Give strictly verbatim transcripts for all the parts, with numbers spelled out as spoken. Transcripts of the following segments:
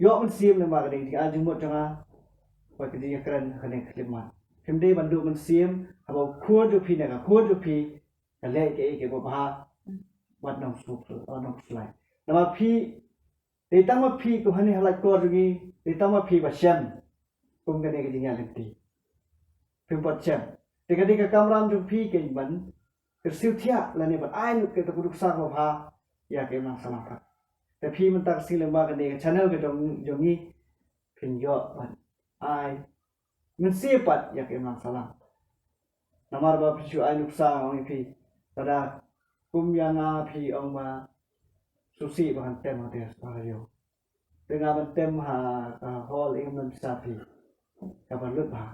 ïoh mynsiem namar ka dei ka jingai jingmut jong nga, bad ka jingïakren ha kane ka khyllipmat. Phim dei ban duh mynsiem haba u khun jong phi ne ka khun jong phi ka leh kaei kaei kaba bha, wat nang suk, wat nang slai. Namar phi, dei tang ma phi kum hangne ha laitkor jong ngi, dei tang ma phi ba shem kum kane ka jingïaid lynti. Phim pat shem. Te ka dei ka kamram jong phi keiñ ban kyrsiew thiah lane ban ai lut kata ka nuksa kaba bha ïa ka imlang sahlang pat. Te phi mynta ka sngi lyngba kane ka channel ka jong, jong ngi, phin ïoh ban ai mynsiem pat ïa ka imlang sahlang. Namar ba phi shu ai nuksa, nga ong ïa phi, lada kum ïa nga phi ong ba sngewsih ba ngan tem ha te ha ïew. Te nga ban tem ha, ha hall, ïa nga ban pisa phi. Ka ban lut bha.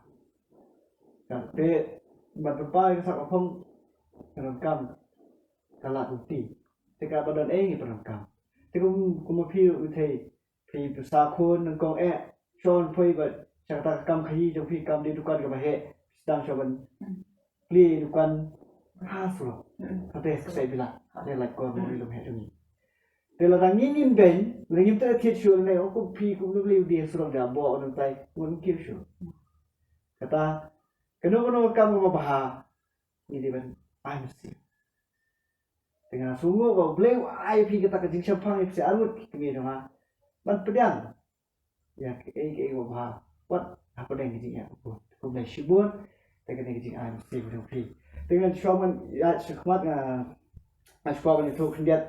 Ka te ban pynpaw ïa ka sak ka phong, ka donkam ka lad lynti. Te ka ba don ei ngi pyndonkam. Te kum, kum ma phi u thei, phi pisa khun nyngkong eh, shon poi ba sha kata ka kam khaïi jong phi, kam die dukan kaba heh, sdang sha ban plie dukan ha surok. Kata ka sei bila, kata laitkor mo ri lum heh jong ngi. Te lada ngi ngim beiñ, lada ngim treh thied shuh, lada ong kum phi kum nu plie die surok, da bok nang tai ngun kiew shuh. Kata kano kano ka kam kaba bha ngi dei ban ai mynsiem. Te nga sngewnguh ba U Blei u ai phi kata ka jingshemphang ïa phi sha arngut ki kmie jong nga ban pdiang ïa kaei kaei kaba bha wat hapdeng ka jingeh. Khublei shibun. Te kane ka jingai mynsiem jong phi. Te ngan shu wan ïa sha khmat, nga, nga shu wan ïathuh khyndiat.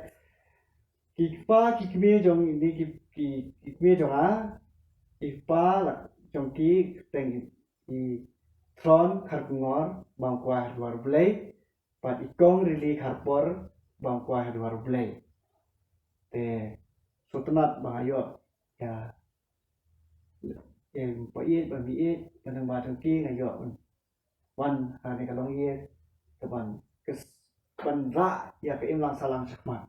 Ki kpa ki kmie jong ngi, ki, ki, ki kmie jong nga, ki kpa la jong ki, teng ki Thron Kharkongor, ba ong kwai ha dwar U Blei, bad i Kong Rili Kharpor, ba ong kwai ha dwar U Blei. Te sngewtynnat ba nga ïoh ïa, ïa u paieit bad u meieit, ba nang ba jong ki nga ïoh wan ha kane ka longïing, te ban kys, ban rah ïa ka imlang sahlang shakhmat.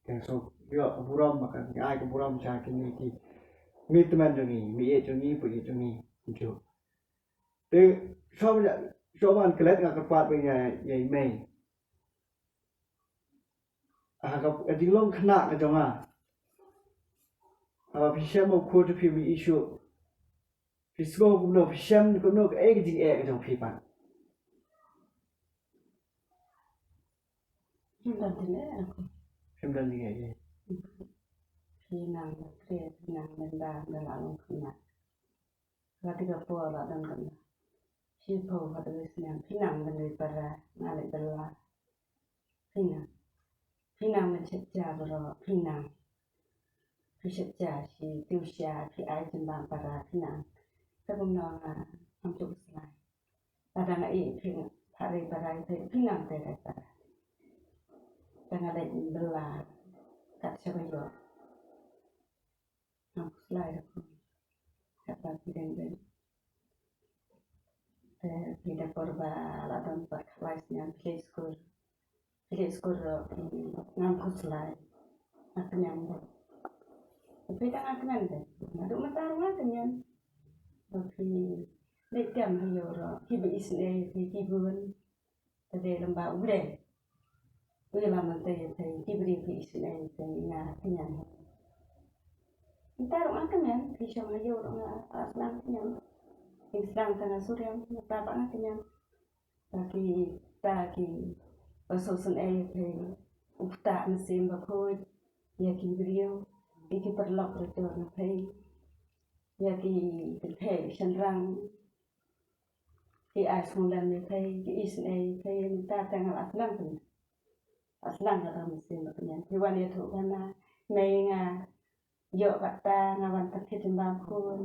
Te shu ïoh ka burom, ba kan ai ka burom sha kine ki mei tymmen jong ngi, meieit jong ngi, paieit jong ngi, kumjuh. Te shuwa ban, shuwa ban klet nga kyrpad ba ïa, ïa i mei. Ah, ka, ka jinglong khynnah ka jong nga. Haba phi shem u khun jong phi u mih shuh, phi sngew kumno, phi shem kumno, kaei ka jingeh ka jong phi pat? Phim don jingeh, phim don jingeh. Phi nang ba phi, phi nang ba da, da la long khynnah. Kata ka por la don kane shiphew haduh wei snem, phi nang ban leit para, nga leit bylla. Phi nang, phi nang ban shet ja baroh, phi nang. Phi shet ja shi tiew sha, phi ai jingbam para, phi nang. Te kumno nga, ngam tuh slai. Lada nga ïeh phi, pha rei para, phi, phi nang te rei para. Te nga leit bylla kat shaba ïoh. Ngam khuslai da khun. Katba phi dang dei. Te phi da por ba la don pat khatlai snem phi leit skul. Phi leit skul ruh, mm, ngam khuslai. Nga kmen dei. Phi dang nga kmen dei. Naduh mynta ruh nga kmen. Ba phi leit dem ha ïew ruh. Phi ba isynei phi ki bun. Te dei lem ba U Blei u ïalam mynta ïa phi, ki briew ki isynei ïa phi, nga kynjan. Mynta ruh nga kynjan, phi shong ha ïew ruh nga, ah, sdang kynjan. Phi sdang tang ha surem, mynta pat nga kynjan. Ba kita kiba sngewsynei ïa phi, u ktah mynsiem bakhuid ïa ki briew, ïa ki paralok ruh jur na phi, ïa ki kynthei shynrang. Ki ai sngewlem ïa phi, ki isynei ïa phi, mynta te nga la sdang kynjan. La sdang kata mynsiem ba kynjan. Phi wan ïathuh khana, mei nga ïoh kata, nga wan tang thied jingbam khun.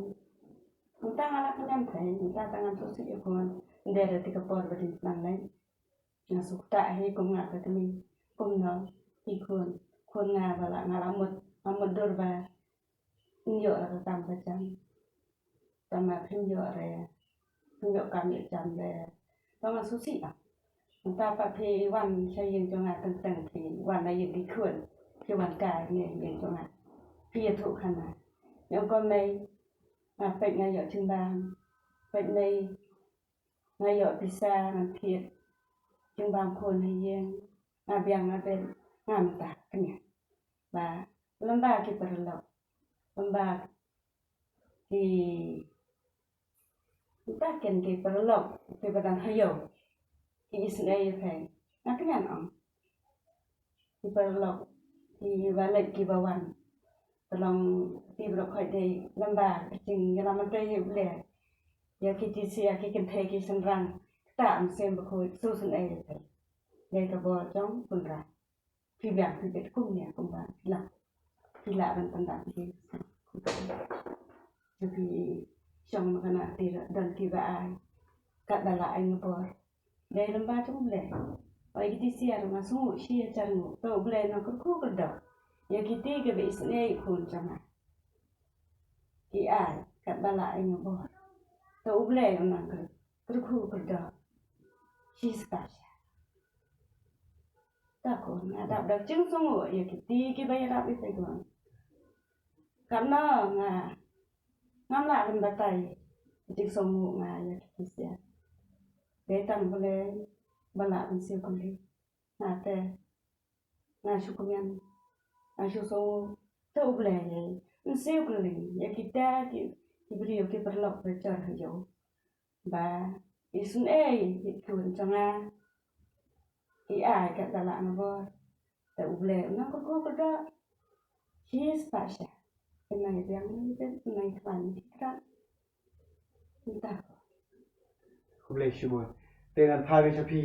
Mynta nga la kynjan phi, mynta te ngan sngewsih ïa khun. Ynda dei te ka por ba dang sdang lei. Nga sngewthuh hi kum nga ka kmie, kumno ki khun, khun nga ba la, nga la mut, nga mut dur ba ym ïoh la ka kam ka jam. Tangba phim ïoh re, phim ïoh kam ïoh jam re. Tang nga sngewsih ah. Mynta pat phi wan sha ïing jong nga teng teng phi wan na ïing ki khun. Phi wan kai ne ïing jong nga. Phi ïathuh khana. Ïa ko mei. Nga peit nga ïoh jingbam. Peit mei. Nga ïoh pisa ngan thied jingbam khun ha ïing. Nga biang nga beit nga mynta kane. Ba lem ba ki paralok. Lem ba ki, ta ken ki paralok kiba dang ha ïew, ki isynei ïa phi. Nga kynmaw ong ki paralok kiba leit kiba wan, ka long ki baroh khoit dei lem bad ka jingïalam Myntoi ïa U Blei. Ïa ki tisa, ïa ki kynthei ki shynrang, kata ym shym bakhuid, sngewsynei ïa phi. Dei ka bor jong U Blei. Phi biang phi bit kumne kumba phi lah, phi lah ban pyndap ïa ki. Te phi shong ma kane, te don kiba ai katba la ai nga bor. Dei lem bad jong U Blei. Oi ki tisa ruh nga sngew shi hajar nguh, to U Blei nang kyrkhu kyrdoh ïa kiti kiba isynei ïa i khun jong nga. Ki ai katba la ai nga bor, to U Blei u nang kyr- kyrkhu kyrdoh shispah sha. Ta khun, nga dap da jingsngewnguh ïa kiti kiba ïarap ïa phi khun. Katno nga, ngam lah ban batai jingsngewnguh nga ïa kiti sha. Dei tang U Blei ba lah ban siew kylli. Nga te, nga shu kmen, nga shu sngew, to U Blei un siew kylli ïa kita ki, ki briew ki paralok ba jor ha ïew. Ba isynei ïa i khun jong nga, i ai katba la ai nga bor, te U Blei u nang kyrkhu kyrdoh shispah sha. Kane biang ni te, kane khlaiñ ki kra. Nta. Khublei shibun. Te ngan phai sha phi,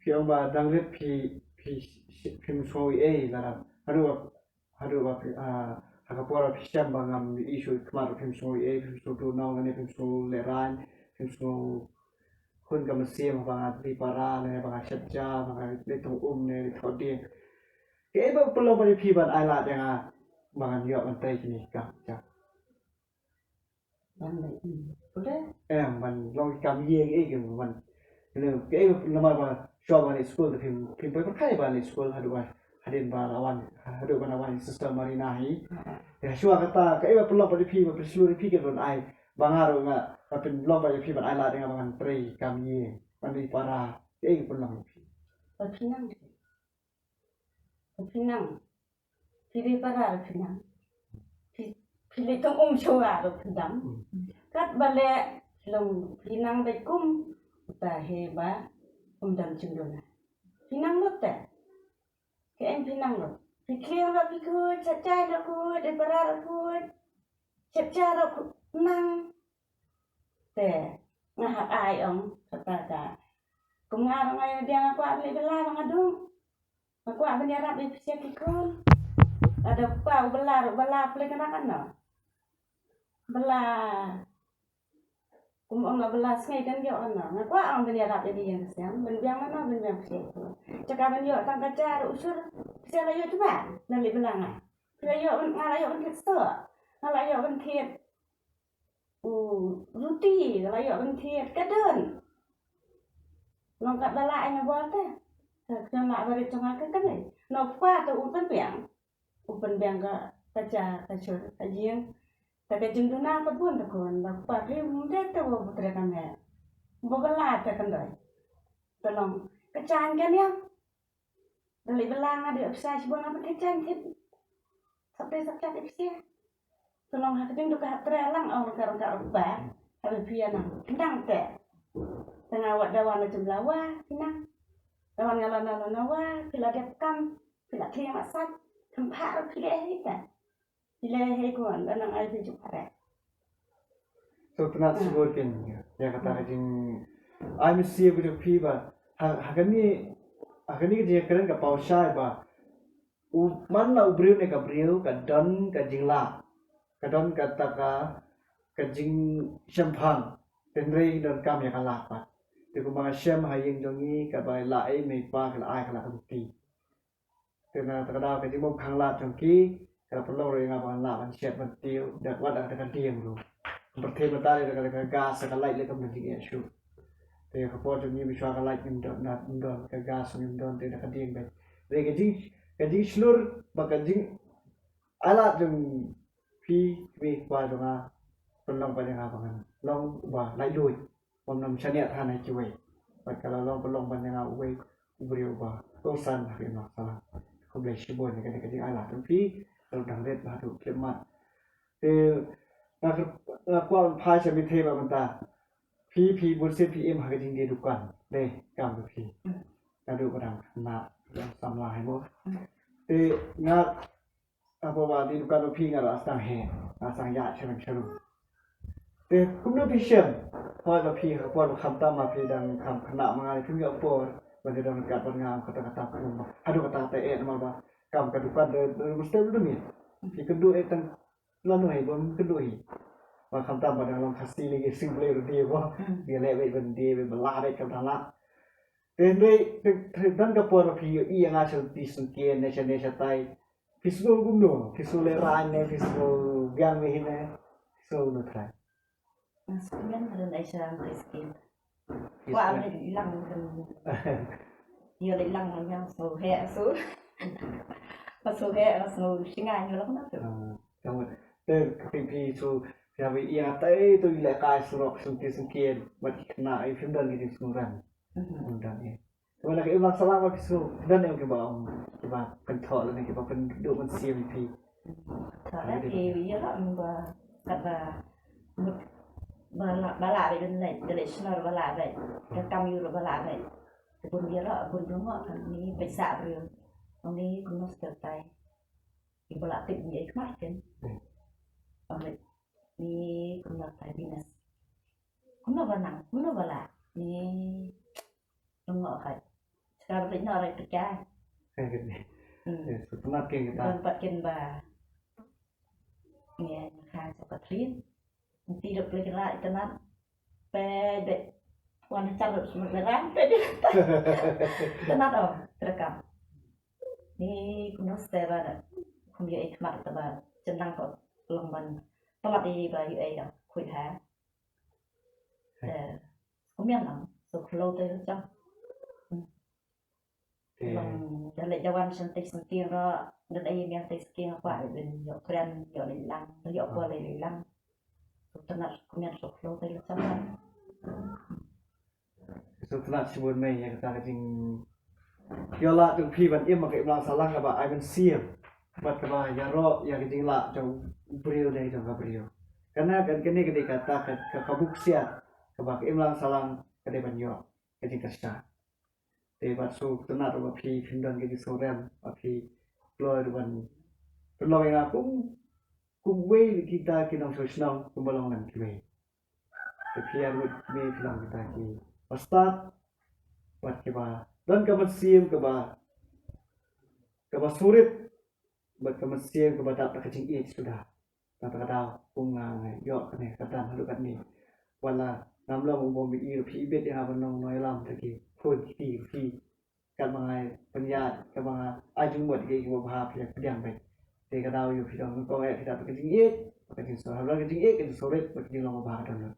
phi ong ba dang rit phi, phi, phim sngew ei ei lada. Haduh ba, haduh ba, ah, ha ka por ba phi shem ba ngam ïohi shuh khmat ruh phim sngew ei ei, phim sngew duh nong lane phim sngew lehraiñ, phim sngew hun ka mynsiem ba nga dih para lane ba nga shet ja, ba nga leit thung um ne leit thoh dieng. Kaei ba pynlong pat ïa phi ban ai lad ïa nga ba ngan ïoh ban trei kine ki kam jam? Ban leh, hmm, pule. Em, ban long ki kam ïing ei ki ban. Kane, kaei namar ba shuwa ban leit skul te phim, phim poi pyrkhai ban leit skul haduh ba, hadien ba la wan, haduh ba la wan Sister Marina hi. Ah, ah. Ïa, shuwa kata, kaei ba pynlong pat ïa phi, ba phi shlur ïa phi ki don ai, ba nga ruh nga, ba pynlong pat ïa phi ban ai lad ïa nga ba ngan trei kam ïing, ban ri para, kaei ba pynlong ïa phi? Ba phi nang. Phi nang. Phi dei para ruh phi nang. Phi, phi leit thung um shuwa ruh phi dang. Hmm. Katba leh phi long phi nang beit kum uta hi ba um dang jingduna. Phi nang lut te. Kaei phi nang lut? Phi khlieh ruh phi khuid, shet ja ruh khuid, dei para ruh khuid, shet ja ruh khuid, nang. Te nga hap ai ong kata ka. Kum nga ruh nga ïoh dieng, nga kwah ban leit bylla ba nga dung. Nga kwah ban ïarap ïa phi sha ki khun. Lada u kpa u bylla ruh bylla pyrshah kane kane. Bylla. Kum ong nga bylla sngi kan ïoh kane. Nga kwah ong ban ïarap ïa ki ïing ki sem, ban biang mano ban biang phi sha ki khun. Jaka ban ïoh tang ka ja ruh u sur, phi sha la ïoh jubab na leit bylla nga. Phi la ïoh, nga la ïoh ban thied stoh. Nga la ïoh ban thied u ruti, la ïoh ban thied ka don. Long katba la ai nga bor te. Ka kynmaw ba rit jong nga ka kane. Na u kpa te u pynbiang. U pynbiang ka, ka ja, ka sur, ka ïing. Te ka jingduna pat bun te khun, ba u kpa phi um dei te u ba trei ka meh. Ba bylla te kan dei. Te long ka jaiñ kan ïa. Da leit bylla nga dei pisa shibun, nga pynthik jaiñ thik. Sap dei sap jait dei pisa. Te long ha ka jingduk ka hap trei lang, ong ka, ong ka, ong ba. Haba phi ïa nang, nang te. Te nga wad da wan na jylla wa phi nang. Da wan nga la na, la na wa phi la dep kam, phi la khlieh mat sat. Kynphah ruh phi leh hi te. Phi leh hi khun, da nang ai phi ju pare. Sngewtynnat shibun keiñ ïa kata ka jing ai mynsiem ka jong phi ba ha, ha kane, ha kane ka jingkren ka paw shai ba u man la u briew ne ka briew ka don ka jinglah, ka don kata ka, ka jingshemphang. Hynrei donkam ïa ka lad pat. Te kumba nga shem ha ïing jong ngi, kaba la ai mei pa ka la ai ka la ka luti. Te na kata ka daw ka jingbym khang lad jong ki ka la pynlong ruh ïa nga ba ngan lah ban shet ban tiew da wat da kata ka dieng ruh. Pyrthei mynta da kata ka gas ka light leh kam don jingeh shuh. Te ka por jong ngi mynshuwa ka light ngim don, ngim don, ka gas ngim don, te da ka dieng beit. Te ka jing, ka jingshlur bad ka jing ai lad jong phi, phi kpa jong nga pynlong pat ïa nga ba ngan long uba laitluid. Bym nang shaniah than ha kiwei. Bad ka la long pynlong ban ïa nga uwei u briew uba kongsan ha ka imlang sahlang. Khublei shibun ïa kane ka jingai lad jong phi. Ka la dang rit bad haduh khyllipmat. Te Nga kwah ban phai sha phi te ba mynta phi, phi bun sien phi im ha ka jingdie dukan. Dei kam ka phi. Naduh ba dang khynnah, dang samla hi mo. Te nga, hapoh ba die dukan ba phi nga la sdang heh, nga sdang ïaid sha rim sha rum. Te kumno phi shem? Hooid ba phi, ha ka por ba khamtam ba phi dang kham khynnah ma nga, phim ïoh por ban ïadon ryngkat bad nga, kata kata phi, haduh kata te eh namar ba kam ka dukan de, de mesti de mih. Phi kynduh eh tang lano hi, bym kynduh hi. Ba khamtam ba dang long Khasi lei, Sing Blei ruh die ba. Hmm. Phi leh beit ban die beit ba lah beit, kam dang lah. Te hynrei, te, te don ka por ba phi ïohi ïa nga sha lynti syngkien ne sha ne shatai. Phi sngew kumno? Phi sngew lehraiñ ne phi sngew biang beit hi ne? Phi sngew kumno trai? Nga sngewmen ba dang ai sha lynti syngkien. Phi Kwah sngew leit lang kan. Ïoh leit lang nga sngew heh, sngew. Nga sngew heh, nga sngew sngewsih ïoh lang na tu. Ah, ka mut. Te ka phi, phi sngew, phi hap ïa tai tu ïa lehkai surok sngewsih sngewsih bad ki khynnah, ïa phim don ki jingsngewrem. Mhm. Phim don ïa. Wala ka imlang sahlang ba phi sngew don ïa kiba ong, kiba pynthok lane kiba pynduh mynsiem ïa phi. Thok lane phi ïa la ong ba katba mut ba la, ba la dei ban leit, dei leit shnong ba la dei. Ka kam ïa la ba la dei. Te bun ïa la bun bun mo kan ni peit sa briew. Ong ni kumno stel tai. Ki ba la tip ni ai khmat ken. Hmm. Ong leit ni kumno tai binas. Kumno ba nang, kumno ba la. Ni Nong o hai. Ska brit no rai tekai. Hai kene. Hmm. Ya, so tnat ken kita. Ban pat ken ba. Nge, hai so Katrin. Nti dok lagi la tnat. Pe de. Wan char dok semua berang pe de. Tnat o, terekam. Ni kumno step ba da. Kum ya ik mat ta ba. Cendang ko long ban. Tnat i ba yu ai da. Khuid ha. Te, kumno nang, so khlo te chang. Te. Long, da leh da wan shen te shen tieng ro, da leh ïa te shen tieng kwah leh ben ïoh kren, ïoh leh lang, ïoh kwah leh lang. So tnat kumno so khlo te chang. So tnat shibun mei ïa kata ka jing Ïoh lah jong phi ban im ha ka imlang sahlang kaba ai mynsiem bad kaba ïaroh ïa ka jinglah jong u briew ne jong ka briew. Kane, kane ka dei kata ka, ka, ka buksiat kaba ka imlang sahlang ka dei ban ïoh ka jingkyrshan. Te bad shu tnat ruh ba phi, phin don ka jingsngewrem ba phi kloi ruh ban pynlong ïa nga kum, kum uwei na kita ki nongshong shnong kumba long lem kiwei. Te phi ïa ruh me phi long kita kiba stad bad kiba don ka mynsiem kaba, kaba surit bad ka mynsiem kaba dap da ka jingïeit suda. Kata ka daw kum nga nga ïoh kane ka dan haduh katne. Wat la ngam long u bym ïohi ruh phi ibit ïa nga ban long nongïalam da ki phone ki ti phi. Katba nga pynïaid, katba nga ai jingmut ïa kiba bha phi ïa pdiang beit. Te ka daw ïa phi dang nyngkong eh phi dap ka jingïeit, ka jingsngewbha, ka jingïeit, ka jingsurit, ka jinglong babha ka don.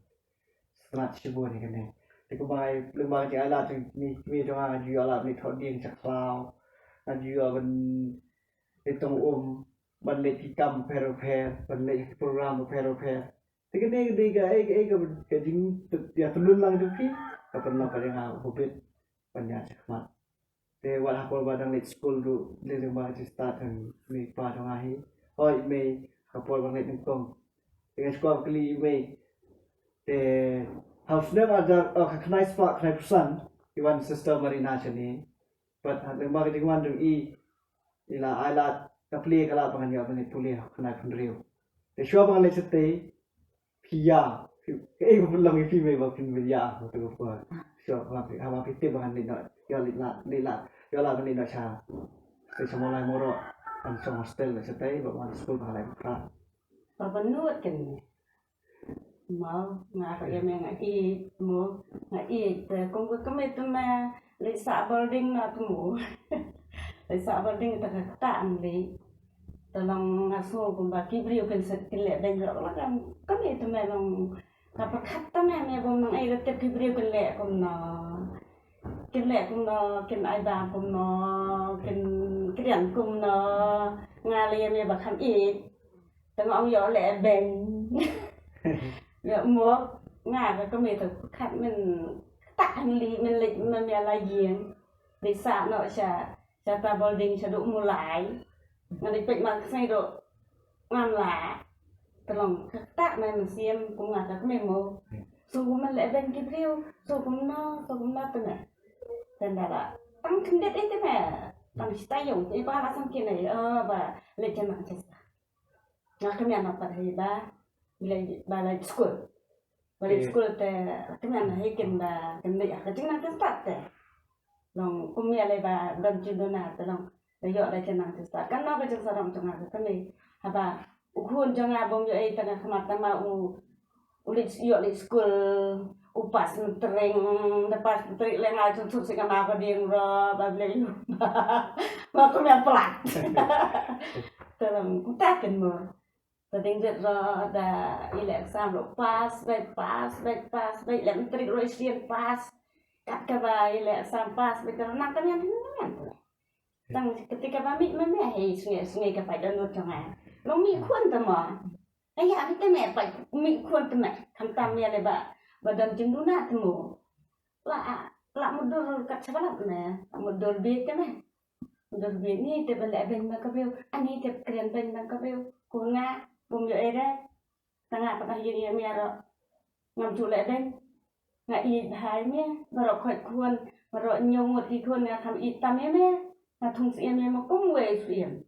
Sngewtynnat shibun ïa kane. Te kumba nga lyngba ka jingai lad jong kmie, kmie jong nga, nga ju ïoh lad ban leit thoh dieng sha khlaw. Nga ju ïoh ban leit tong um, ban leit ki kam bapher bapher, ban leit ki program bapher bapher. Te kane ka dei kaei kaei ka, ka jing, ïa, tyllun lang jong phi ka pynlong pat ïa nga uba bit ban ïaid shakhmat. Te wat ha por ba dang leit skul ruh, dei lyngba ka jingstad jong mei pa jong nga hi. Hooid mei, ha por ba dang leit nyngkong, te nga shu kwah kylli mei. Te ha u snem arhajar, oh, khyndai spah khyndaiphew san i wan Sister Marina shane. Bad ha lyngba ka jingwan jong i, i la ai lad, ka plie ka lad ba ngan ïoh ban leit pule ha u khyndai phew hynriew. Te shuwa ba ngan leit shatei, phi ïa, phi, kaei ba pynlong ïa phi mei ba phin ïa, ba tu ba. Shuwa ba phi, haba phi tip ba ngan leit noh, ïoh leit lad, leit lad, ïoh lad ban leit noh sha, sha Mawlai Mawroh, ban shong hostel shatei, ba wan skul ba ngan leit bakhraw. Ba ban nud kane. Mo, nga ruh ïa me nga ïeit, mo, nga ïeit, te kum ka kmie te me leit sah boarding na te mo. Leit sah boarding te ka ktah ym leit. Te long nga sngew kumba ki briew kin sa kin leh beiñ ruh la kam, kmie te me long nga pyrkhat te me, me bym nang ei ruh tip ki briew kin leh kumno. Kin leh kumno, kin ai bam kumno, kin kren kumno. Nga lei ïa me ba kham ïeit. Te nga ong ïoh leh beiñ. Ïoh mo, nga ka kmie te pyrkhat men ktah hangne men leit ma me la ïing. Leit sah noh sha, sha ta boarding sha duh Mawlai. Nga leit peit ma ka sngi duh ngam lah. Te long kata me mynsiem kum nga ka kmie mo. So kum leh beiñ ki briew, so kumno, so kumno te me. Te nda la tang khyndiat ïa te me. Tang sita ïong, ïa ba la sam kine, eh, ba leh jana jesa. Nga kmie na pat hi ba, leh ba leh skul. Ba leh skul te kmie na hi kin ba kin leh ka jingnang kin start te. Long kum ïa leh ba don jingduna te long. Leh ïoh leh jingduna te start. Kan nang ka jingsarong jong nga ka kmie. Haba u khun jong nga bym ïoh ei tang ha khmat tang ma u u leit ïoh leit skul u pass mentering da pass mentering leh nga jong suk sik ma ka ding ro ba leh ïoh. Ma kum ïa plat. Te long kumta kin mo. Te ding rit ro da i leh exam ro pass beit pass beit pass beit leh mentering ro i sien pass. Kat kaba i leh exam pass beit ro nang kan ïa nang. Tang ketika ba mih ma me hei sngi sngi ka pai don lut jong nga. Long mih khun te mo. Aya mih te me pai mih khun te me. Khamtam me le ba ba don jingduna te mo. La la mudur kat sabalat me. La mudur bi te me. Mudur bi ni te ba leh beiñ ma ka briew. Ani te kren beiñ ma ka briew. Ku nga bum yo ere. Tang nga pat ïa ïa me ro. Ngam ju leh beiñ. Nga i bha ïa me. Baroh khoit khun. Baroh ñiew ngut ki khun nga kham i tam ïa me. Nga thung siem ïa me kum wei siem.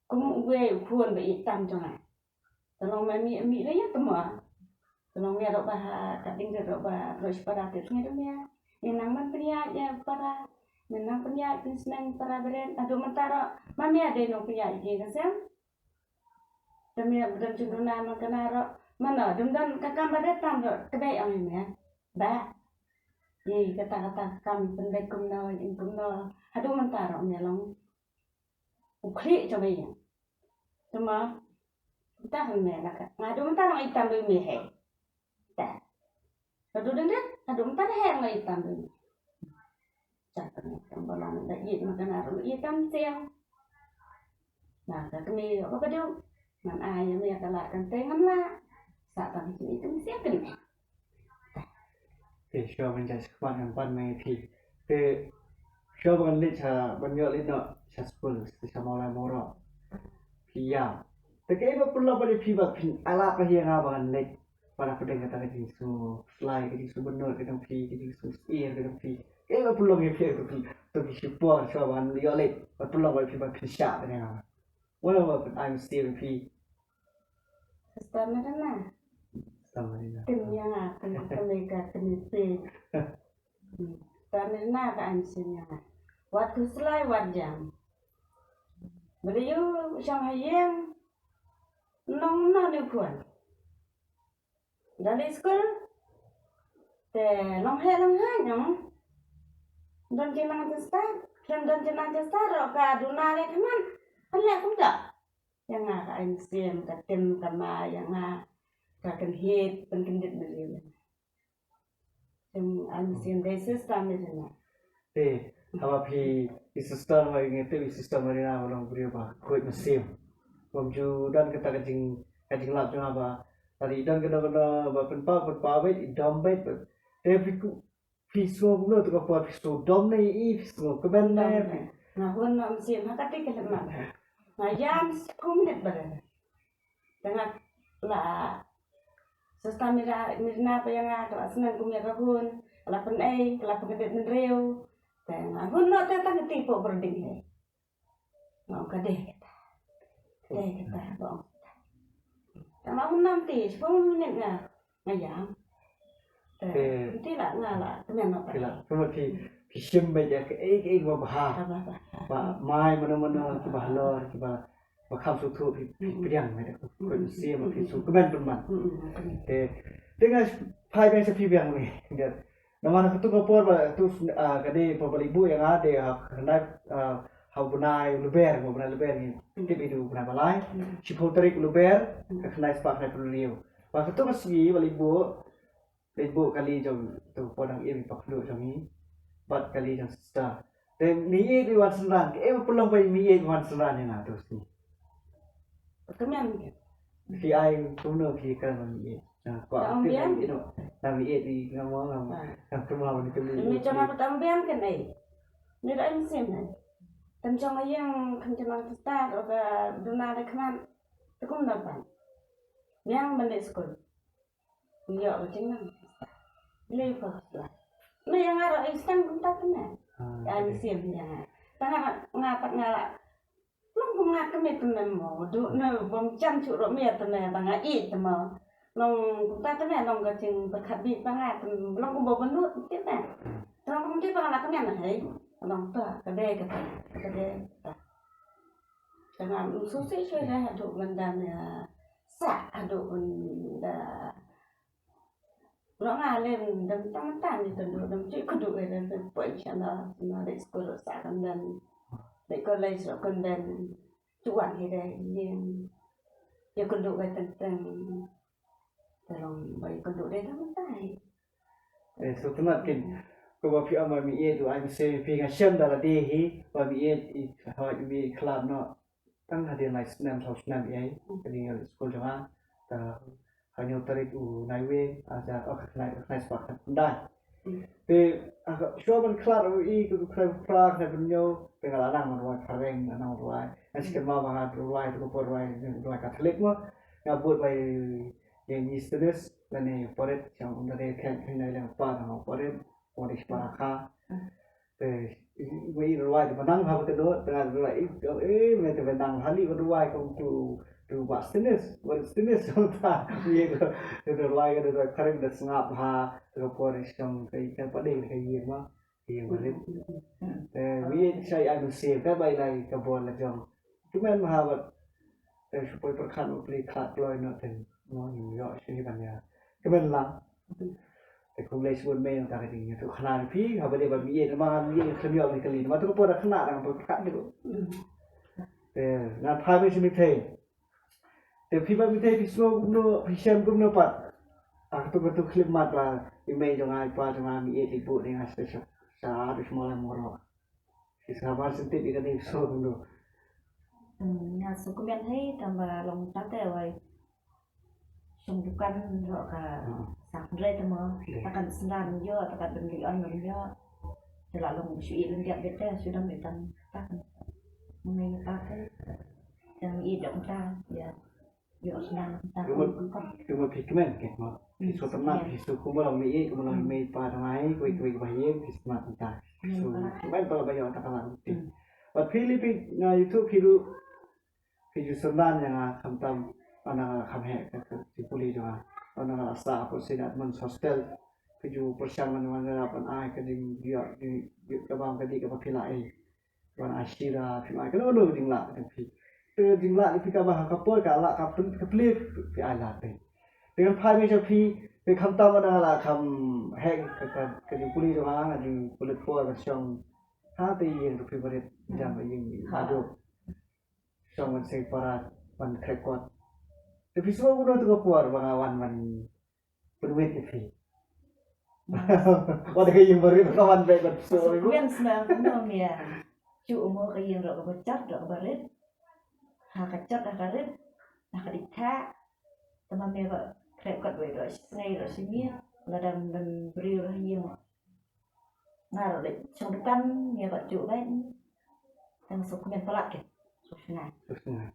Kum wei u khun ba i tam jong nga. Te long me mi mi le ïa te mo. Te long me ro ba ha ka ding ro ba ro shi para te sngi de me. Me nang man pynïaid ïa para. Me nang pynïaid pynsneng para beren. Adu mynta ro ma me de nong pynïaid ki ka sem. Te me ba don jingduna man ka na ro. Mano dum don ka kam ba de tam ro te bei ong me. Ba. Ye kata kata kam pynbeit kumno in kumno. Adu mynta ro me long. U khlieh jong me ïa. Te ma ta han me na ka. Nga du mynta nang itam du me he. Ta. Ka du dang dang, ka du mynta he nang itam du me. Ta ka me kam ba long da ïeit ma ka na ru ïeit tam siang. Na ka kmie ïoh ka ba du. Ngan ai ïa me ka la kan te ngam la. Sa tang ki ïeit tam siang kmie. Te shuwa ban judge khmat ngan pan ma ïa phi. Te shuwa ban leit sha ban ïoh leit noh sha skul sha Mawlai Mawroh. Phi ïam. Te kaei ba pynlong ba ïa phi ba phin alap ba ïa nga ba ngan leit. Ba na pdeng kata ka jingsngew slai ka jingsngew bynnud ka jong phi ka jingsngew syier ka jong phi. Kaei ba pynlong ïa phi to phi to phi shu por shuwa ban ïoh leit. Ba pynlong ba ïa phi ba phin shah ba ïa nga. Wala ba pyn ai mynsiem ïa phi. Stamina. Stamina. Tim ïa nga, tim, tim ïa ka, tim ïa phi. Stamina ka ai mynsiem ïa nga. Wat khuslai, wat jam. Ba la ïoh shong ha ïing. Nong nong ïa u khun. Da leit skul. Te long heh long heh nong. Don jingnang jingstad. Khlem don jingnang jingstad ruh ka duna leh khmat. Kan leh kumta. Ïa nga ka ai mynsiem, ka tim ka ma ïa nga, ka kynhied pynkyndit na liang. Tim ai mynsiem dei sister Marina. Te haba phi i sister Marina, te i sister Marina ba long briew ba khuid mynsiem. Bym ju don kata ka jing ka jinglap jong nga ba tadi don kano kano ba pynpaw pynpaw beit, i dom beit. Te phi ku Phi sngew kumno te ka por phi sngew dom ne i phi sngew kmen ne? Dom ne. Nga hun noh mynsiem ha kata ka lem. Nga ïam sku minit ba dei. Te nga la sister Mira Mirna pa ïa nga ka la sneng kum ïa ka hun ka la pynei ka la pynkyndit mynriew. Te nga hun noh te tang kati po berding he. Nga ong ka dei kata. Dei kata ba ong. Tang la hun nam ti sepuluh minit nga nga ïam. Te ti la nga la kmen noh. Te la kumno phi phi shim beit ïa kaei kaei ba bha. Ba bha. Ba mai mano mano kiba halor kiba ba kham sngewthuh phi pdiang beit. Ko mynsiem phi sngewkmen pynban. Te te nga phai beit sha phi biang ne. Namar katu ka por ba tu ka dei por ba la buh ïa nga dei ha khyndai ha u bnai Lber, u bnai Lber ngi tip ïa u bnai ba lai. Shiphew tarik Lber ka khyndai spah khyndai phew hynriew. Ba katu ka sngi ba la buh la buh kali jong tu por dang im i pakhuh jong ngi bad kali jong sister. Te ngi ïeit ïa wan synran, kaei ba pynlong ba ngi ïeit wan synran ïa nga tu sngi. Kmen. Phi ai kumno phi kren ba ngi ïeit. Ka ong biang. Nang ïeit i nga mo nga mo. Nang kumno ni kemni. Ni jong ka tam biang kan ai. Ni da im sim ai. Tam jong ai yang kan jong ka stad o ka duna da khmat. Te kumno ban. Miang ban leit skul. Ïoh ba jingnang. Lei first class. Me ïa nga ruh i sdang kumta te me. Ai mynsiem ïa nga. Tang nga pat nga la. Long kum nga te me te me mo. Du ne bym jan shuh ruh me te me ba nga i te mo. Long kumta te me long ka jingpyrkhat bit ba nga te me. Long kum ba bynut te me. Long kum te ba nga la kmen hei. Long ta ka dei ka ta. Ka dei ka ta. Te nga ym sngewsih shuh ïa haduh ban da me. Sa haduh ban da. Ruh nga lem dang tang tang ni tang dang cik kudu eh dang poi sana sana dei skul ruh sa kan dan dei college ruh kan dan tuan hi dei yen ya kudu eh tang tang tang bai kudu dei tang tang. Eh, so tynat kin ko ba phi ong ba mi ïeit u ai mynsiem phi nga shem da lade hi ba mi ïeit i hoi mi khlad noh. Tang hadien lai snem saw snem ïa i ka dei skul jong nga. Ta ha hynñiew tarik u Naiwieng, ah, ja, oh, Nai, Nai Spah, Nai. Te, ah, shuwa ban khlad u i, ka khlad pra, khlad ban ñiew, te nga la nang ban rwai phareng, nga nang rwai. Nga shu kynmaw ba nga rwai, tu ka por rwai, rwai Katholik mo. Nga bud bai ïeng Easterners, lane Porit, jong u Nare Khen, Khen Nai Leng Pa, nga Porit, Porit Parakha. Te, i, i, i rwai te ba nang ha ba te dot, te nang rwai, i, eh, me te ba nang ha li ba rwai kong tu, tu ba sinis, ba sinis ta, i, te rwai ka rwai karen da sngap ha, te ka por i skam, ka i kan pa ding, ka i ma, i ma rit. Te, mi shai ai mynsiem, ka bai lai ka bor la jong. Te men ha ba, te shu poi pyrkhat u pli khat kloi no te, no, ïoh shi ban ïa. Te men lang. Te khublei shibun mei nangta ka jingïathuhkhana ïa phi, haba dei ba mi ïeit namar mi ïeit khlem ïoh ban kylli namar tu ka por da khynnah dang pyrkhat ïa u. Te ngan phai mei sha mei Thei. Te phi ba mei Thei phi sngew kumno, phi shem kumno pat. Ah, katu katu khlem mat ba i mei jong nga i pa jong nga mi ïeit i buh ne nga sha sha sha adu shmala moro. Phi sngewbha sentip ïa kane phi sngew kumno. Hmm, nga sngewkmen hei tang ba long tate wai. Shong dukan ro ka sa hynrei te mo. Takan sendar ïoh takan dum di on ro ïoh. Te la long shu i lyndiat bete shu dang di tan takan. Mengeng ta te. Dang i dong ta ïa. Ïoh sendar ta. Cuma phi kmen ke mo. Phi so tenang phi so kumba long mi i kumba long mi pa dang ai kui kui ba ïa phi smat ta. So kmen pala ba ïoh ta kala ti. Wat phi li phi na YouTube phi lu. Phi ju synran ïa nga khamtam, ynda nga la kham heh ka, ka jingpule jong nga. Ynda nga la sah hapoh Saint Edmund's Hostel. Phi ju pyrshang ïa nga ban ai ka jingïoh, jingïoh ka bam ka dih kaba phi lah ei. Ban ai shira, phi ai kano kano ka jinglah ka jong phi. Te ka jinglah jong phi kaba ha ka por ka lah ka plie, ka plie phi ai lad ei. Te ngan phai mei sha phi, te khamtam ynda nga la kham heh ka, ka, ka jingpule jong nga, nga ju pynlut por ban shong ha te ïing ka phi barit, jam ïing Madu. Shong ban seng para ban khreh kot. Te phi sngew kumno tu ka por ba nga wan ban pynwit ïa phi. Wat ka ïing barit ka wan beit ban pynwit. Sngewbha sngewbha kumno mia. Shu umo ka ïing ruh kaba jot ruh kaba rit. Ha ka jot ha ka rit. Ha ka dei thah. Te ma me ba khreh kot wei ruh shi snei ruh shi miet. Lada ban briew ruh ha ïing. Nga ruh leit shong dukan, nga ruh ju beit. Tang suk men palat ke. Suk snai. Suk snai.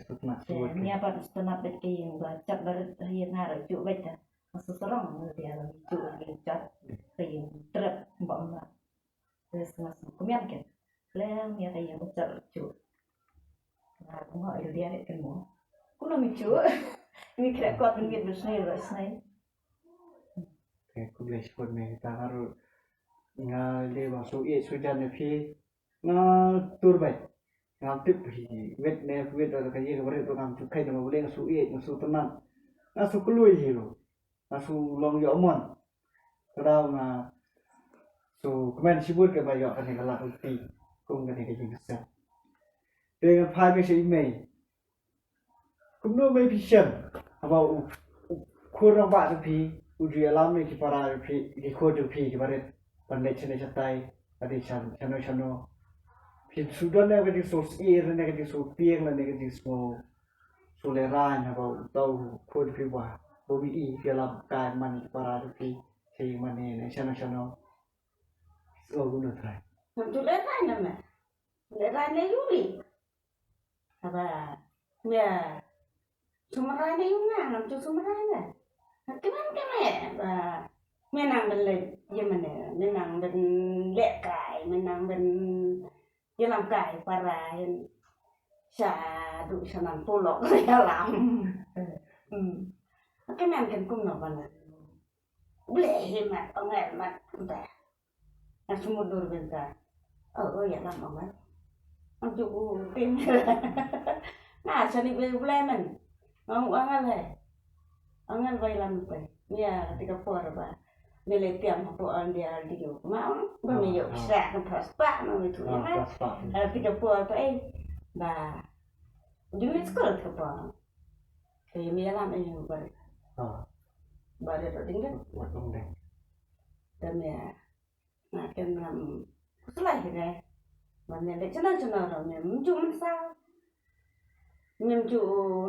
Suk snai. Nga pat suk snai beit ke ïing ba jot ba rit ïa nga ruh ju beit ta. Nga suk sarong nga dia ba ju beit jot. Ke ïing trep ba nga. Te nga suk men ke. Leng ïa ke ïing ba jot ju. Nga ruh nga ïa dia rit ke mo. Kumno mi ju. Mi khreh kot mi beit ba snei ba snei. Te khublei shibun me, ta nga ruh nga lei ba shu ïeit shu jan ïa phi nga tur beit. Ngam tip phi wit ne phi wit da ka ïing ka barit ruh ngam shu kheiñ namar balei nga shu ïeit nga shu tynat. Nga shu kloi hi ruh. Nga shu long ïoh mon. Ka daw nga shu kmen shibun kaba ïoh kane ka lad lynti kum kane ka jingïaseng. Te ngan phai mei sha i mei. Kumno mei phi shem haba u, u khun rangbah jong phi u ju ïalam ïa ki para jong phi, ki khun jong phi kiba rit ban leit shane shatai, ban leit shan, shano shano. Phi shu don ne ka jingsngewsih ne ka jingsngewtieng ne ka jingsngew, sngewlehraiñ haba uta u khun jong phi ba u ïohi u ïalam kai man ïa ki para jong phi sha ïing mane ne shano shano. Phi sngew kumno trai? Ngam ju lehraiñ ne me. Lehraiñ ne ïohi. Haba mia Sumrai ne ïa nga, ngam ju sumrai ne. Kmen kmen ba me nang ban leh ïa mane, me nang ban leh kai, me nang ban ïalam kai para ïa sha du sha nang tulok ïalam. Hmm. Kmen kmen kumno ba nang. Ble hi mat, ongel mat, kumta. Nga sumut dur bynta. Oh, oh, ïalam ongel. Ang ju u tin. Nga sani be ble men. Nga u ongel he. Ongel ba ïalam te. Ïa, kata ka por ba. Me leh tiam hapoh on dia di. Ma ong, ba me ïoh pisa kan pras pa, ma me tu ïa ma. Kata ka por pa, eh. Ba. Ju me skul ka por. Te me ïalam eh, ba. Ba de to ding de. Te me Nga khlem khuslai hi re. Ba me leh chano chano ruh me ym ju mynsaw. Me ym ju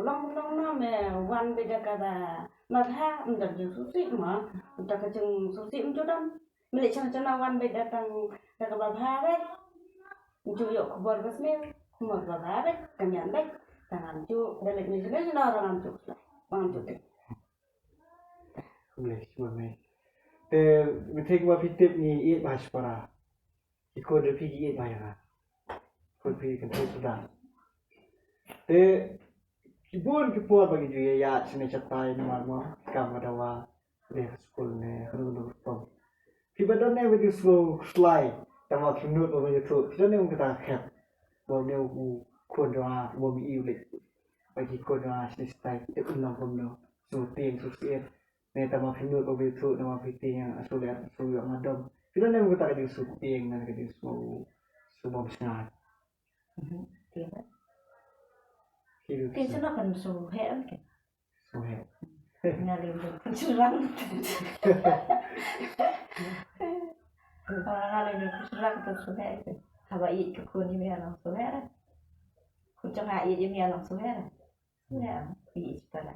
long long no me wan beit da kaba bha, ym don jingsngewsih mo. Ym don ka jingsngewsih, ym ju don. Me leh chano chano wan beit da tang da kaba bha beit. Ym ju ïoh khubor ba sniew, khubor ba bha beit, ka mian beit. Tang ngam ju, da leh me chano chano ruh ngam ju khuslai. Ngam ju tip. Khublei shibun mei. Te mynta kumba phi tip ngi ïeit bha shipara. Ki khun jong phi ki ïeit bha ïa nga. Khun phi kan thei suda. Te ki bun ki por ba ki ju ïaid shane shatai namar mo ki kam ka dawa, leh ha skul ne ha rukom rukom. Phi ba don ne ba ju sngew khuslai tang ba phi nud ba phi ïathuh. Phi don ne kata ka khep ba une u khun jong nga ba mi ïeit leh. Ba ki khun jong nga shane shatai te un long kumno, sngewtieng sngewsyier. Ne tang ba phi nud ba phi ïathuh, namar phi tieng ïa nga shu leh shu ïoh nga dom. Phi don ne kata ka jingsngewtieng ne ka jingsngew sngewbha sngewsynei. Mhm. Tieng. Phi tieng sngewbha kan sngewheh kan. Sngewheh. Nga leh dang khun shynrang. Nga leh dang khun shynrang kan sngewheh kan. Haba ïeit ka khun ïa me long sngewheh. Khun jong nga ïeit ïa me long sngewheh. Sngewheh ïeit shipara.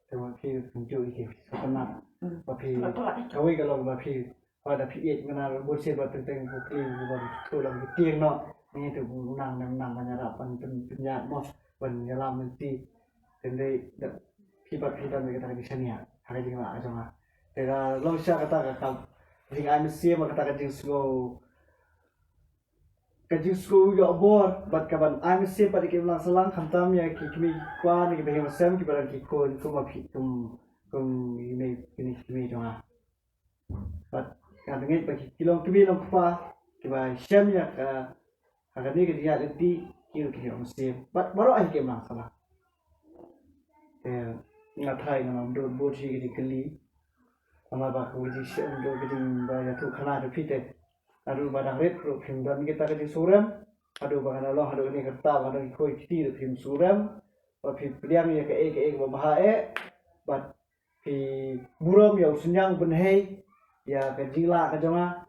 Te ma phi kumjuh ïa ki sngewtynnat. Mm. Ba phi kawei ka long ba phi, ba da phi ïeit, nga na bun sien ba teng teng phi kli ba phi tu long phi tieng noh. Ngi tu nang nang nang ban ïarap ban pyn pynïaid mo ban ïalam lynti. Te dei da phi ba phi don kata ka jingshaniah ha ka jinglah ka jong nga. Te da long sha kata ka kam jingai mynsiem, kata ka jingsngew ka jingsngew ïoh bor bad ka ban ai mynsiem pat ïa ki imlang sahlang, khamtam ïa ki kmie ki kpa ne ki bahei basem kiba don ki khun kum ma phi, kum, kum ine kine ki kmie jong nga. Bad nga ngeit ba ki, ki long kmie long kpa kiba shem ïa ka, ha kane ka jingïaid lynti ki ruh ki ïoh mynsiem bad baroh hi ki imlang sahlang. Te nga tharai nga ym don bun shi ka jingkylli. Namar ba ka jingshim, ka jing ba ïathuh khana jong phi te. Haduh ba dang rit ruh phim don kita ka jingsngew rem. Haduh ba nga la long haduh kane ka rta ba nga don ki khun ki kti ruh phim sngew rem. Ba phi pdiang ïa kaei kaei kaba bha eh. Bad phi burom ïa u synñiang u bynhei ïa ka jinglah ka jong nga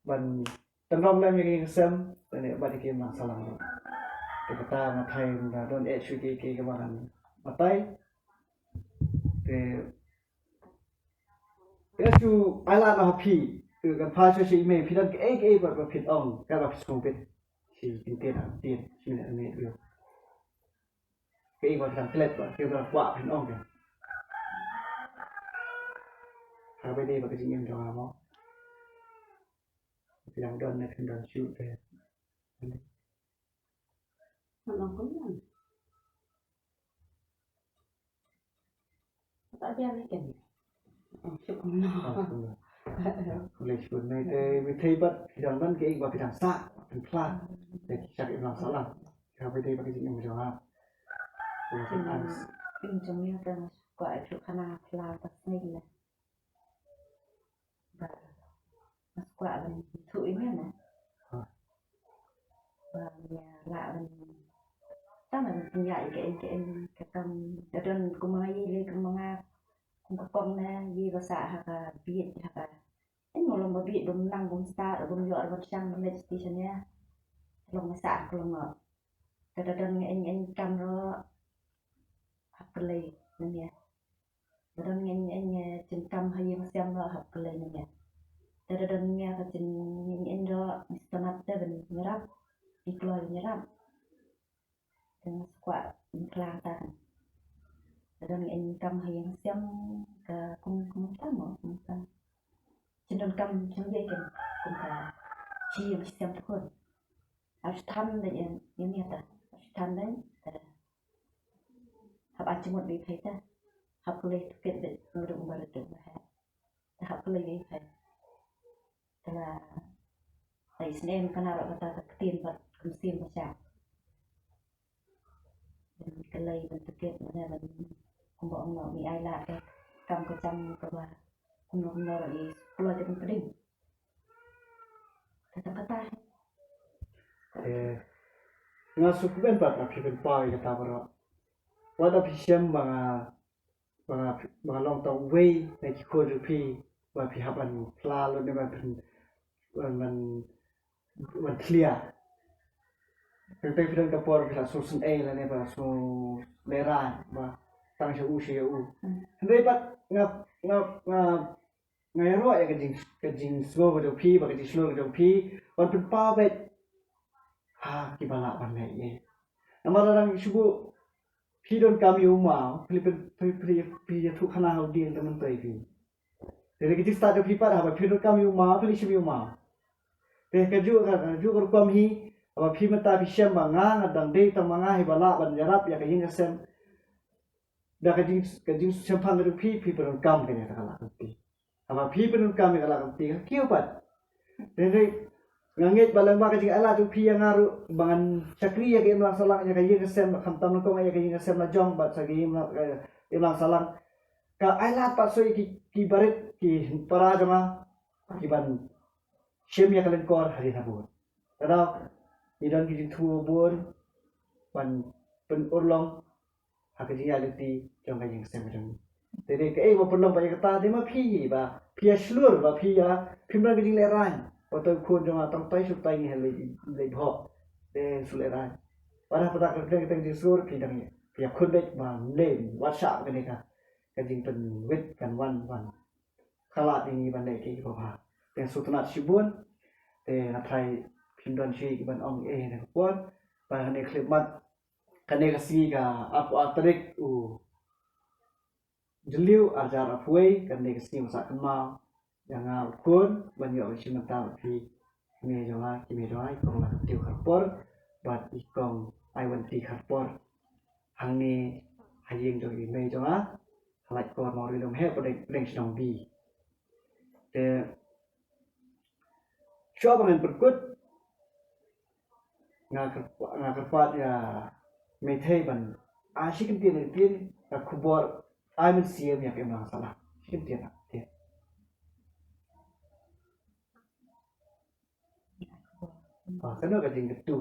ban tynrong lem ïa ka ïing ka sem lane bad ïa ki imlang sahlang ruh. Te kata nga tharai nga don eh shuh ïa kaei kaei kaba ngan batai. Te ïa shu ai lad noh ha phi. Te kan phai shuh sha i mei, phi don kaei kaei ba phi ong, kaei ba phi sngewbit. Shi kyntien ar kyntien, shi minit ar minit ruh. Kaei ba phi dang klet ba phi dang kwah phin ong te. Haba ïadei bad ka jingim jong nga mo. Phi dang don ne phim don shuh te. Nga long kumno? Ka biang ïa kane. Ong shuh kumno? Ong kumno? Khublei shibun mei te, mei te bad phi dang don kaei ba phi dang sah, phin phla. Te ki sah ki imlang sahlang. Haba ïadei bad ka jingim jong nga. Phi dang sah. Phi jong nga te nga shu kwah ïathuh khana phla ta sngi leh. Ba nga sngewkwah ban ïathuh ïa me na. Ba nga lah ban, tang ban pynïaid ïa kaei kaei ka kam, ka don kum ma ngi lei kum ma nga, kum ka kong na ïa ba sah ha ka bieit ha ka. Ïa nga long ba bieit bym nang bym stad bym ïoh ban shang ban leit station ïa. Long ba sah ha ka long. Te da don nga ïa ïa kam ruh hap kylli na me. Ba don nga ïa ïa jingkam ha ïing ha sem ruh hap kylli na me. Te da don nga ka jing ïa ïa ruh ngi sngewtynnat te ban ïarap. Ngi kloi ban ïarap. Te nga sngewkwah Ym phla ta kan. Ka don ïa ka kam ha ïing ha sem ka kum kum tam mo kum tam. Chin don kam chin ïa kem kum ka chi ïing chi sem tu khun. Hap shi than da ïa ïa ta. Hap shi than da ta. Hap a chimut bi phai ta. Hap kulai tu ket da ngi dong ba tu ba. Ta hap kulai bi phai. Ta la ta isnem kana ro kata ka ktien ba kum sim ba cha. Ban kylli ban tykit mane ban kumba ong noh mi ai lad ka kam ka jam kaba kumno kumno ruh i kloi ka pdeng. Kata kata. Eh, nga suk ben pat na phi pynpaw ïa kata baroh. Wat da phi shem ba nga ba nga ba nga long tang uwei na ki khun jong phi ba phi hap ban phla lane ban pyn ban ban ban thlia. Tang tang phi don ka por phi la sngewsynei lane ba la sngewlehraiñ ba tang sha u sha u. Hynrei pat nga nga nga nga ïaroh ïa ka jing ka jingsngew ka jong phi ba ka jingshlur ka jong phi ban pynpaw beit ha kiba lah ban leh ïa. Namar la dang shu phi don kam ïa u maw phi phi phi phi ïathuh khana ha u dieng te myntoi phi. Te ka jingstad jong phi pat haba phi don kam ïa u maw phi leit shim ïa u maw. Te kajuh ka kajuh ka rukom hi haba phi mynta phi shem ba nga nga dang dei tang ma nga hi ba lah ban ïarap ïa ka ïing ka sem. Da ka jing ka jingshemphang ka jong phi phi pyndonkam kane ka la ka lynti. Haba phi pyndonkam ïa ka la ka lynti ka kiew pat. Te dei nga ngeit ba lyngba ka jingailad jong phi ïa nga ruh ba ngan shakri ïa ka imlang sahlang ïa ka ïing ka sem khamtam nyngkong ïa ka ïing ka sem la jong bad sa ka imlang imlang sahlang. Ka ailad pat sa ïa ki ki barit ki para jong nga ki ban shim ïa ka lyngkor hadien habud. Te dei ngi don ki jingthmu bun ban pynurlong ha ka jingïaid lynti jong ka ïing ka sem ka jong ngi. Te dei kaei ba pynlong ba ïa kata dei ma phi ba phi ïa shlur ba phi ïa phim don ka jinglehraiñ. Ba to khun jong nga tang tai shu tai ngi ha lei lei bhok. Te shu lehraiñ. Ba da pata ka kren ka jingshlur phi dang ïa phi ïa khun beit ba mlei wat shah kane ka ka jingpynwit kan wan wan. Ka lah ïa ngi ban leh kiei kiei ba bha. Te sngewtynnat shibun. Te nga tharai phim don shuh ki ban ong eh na ka por. Ba kane khlem mat kane ka sngi ka arphew ar tarik u Jylliew arhajar arphew wei kane ka sngi ba sah kynmaw ïa nga u khun ban ïoh ka shim bynta bad phi. Kmie jong nga, kmie jong nga, i kong Lakhtyw Kharpor bad i kong Aiwanti Kharpor. Hangne ha ïing jong i mei jong nga. Ha Laitkor Mawri Lum heh pdeng pdeng shnong Bi. Te shuwa ba ngan pynkut nga kyrpad nga kyrpad ïa Meitei ban ai shi kyntien kyntien ka khubor ai mynsiem ïa ka imlang sahlang. Shi kyntien na kyntien. Ba kano ka jingkyntu kyntu